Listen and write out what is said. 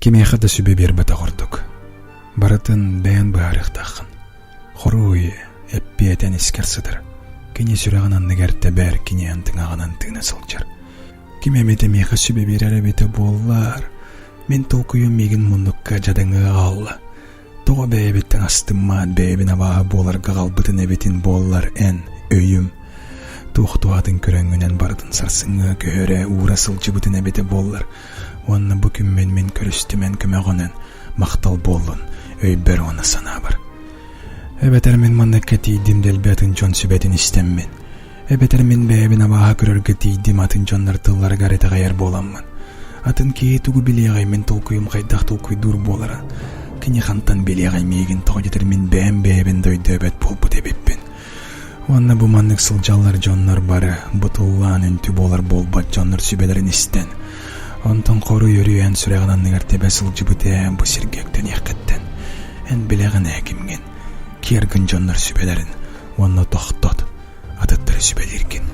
Кимиэхэ да сүбэ биэрбэтэх ордук. Барытын бэйэн быһаарыахтааххын. Хоруй эппиэтэн искэр сытар. Кини сүрэҕин анныгар тэбэр, кини эн тыҥаҕынан тыына сылдьар. Ким эмит миэхэ сүбэ биэрэр эбитэ буоллар, мин толкуйум миигин муннукка дьадаҥы аҕалла. Тоҕо бэйэбиттэн астыммаат бэйэбин абааһы буоларга аҕалбытын эбитин буоллар эн, өйүм, туох туһатын көрөҥҥүнэн барытын сарсыҥҥыга көһөрө уура сылдьыбытын эбитэ буоллар уонна бу күммүн мин көрүстүм эн көмөҕүнэн махтал буоллун өйбөр уонна санаабар. Эбэтэр мин манныкка тиийдим дэлби атын дьон сүбэтин истэммин. Эбэтэр мин бэйэбин абааһы көрөргө тиийдим атын дьоннор тылларыгар итэҕэйэр буоламмын. Атын киһи тугу билиэҕэй мин толкуйум хайдах толкуйдуур буолара. Кини хантан билиэҕэй миигин тоҕо диэтэр мин бэйэм бэйэбин да өйдөөбөт буолбут эбиппин. Уонна бу маннык сылдьаллар дьоннор бары бутуллаан үнтү буолар буолбат дьоннор сүбэлэрин истэн, онтон хоруй өрүйэн сүрэҕин анныгар тэбэ сылдьыбыт ээ бу сиргэ үктэниэххиттэн. Эн билэҕин ээ кимҥин, киэр гын дьоннор сүбэлэрин уонна тохтот, атыттары сүбэлииргин.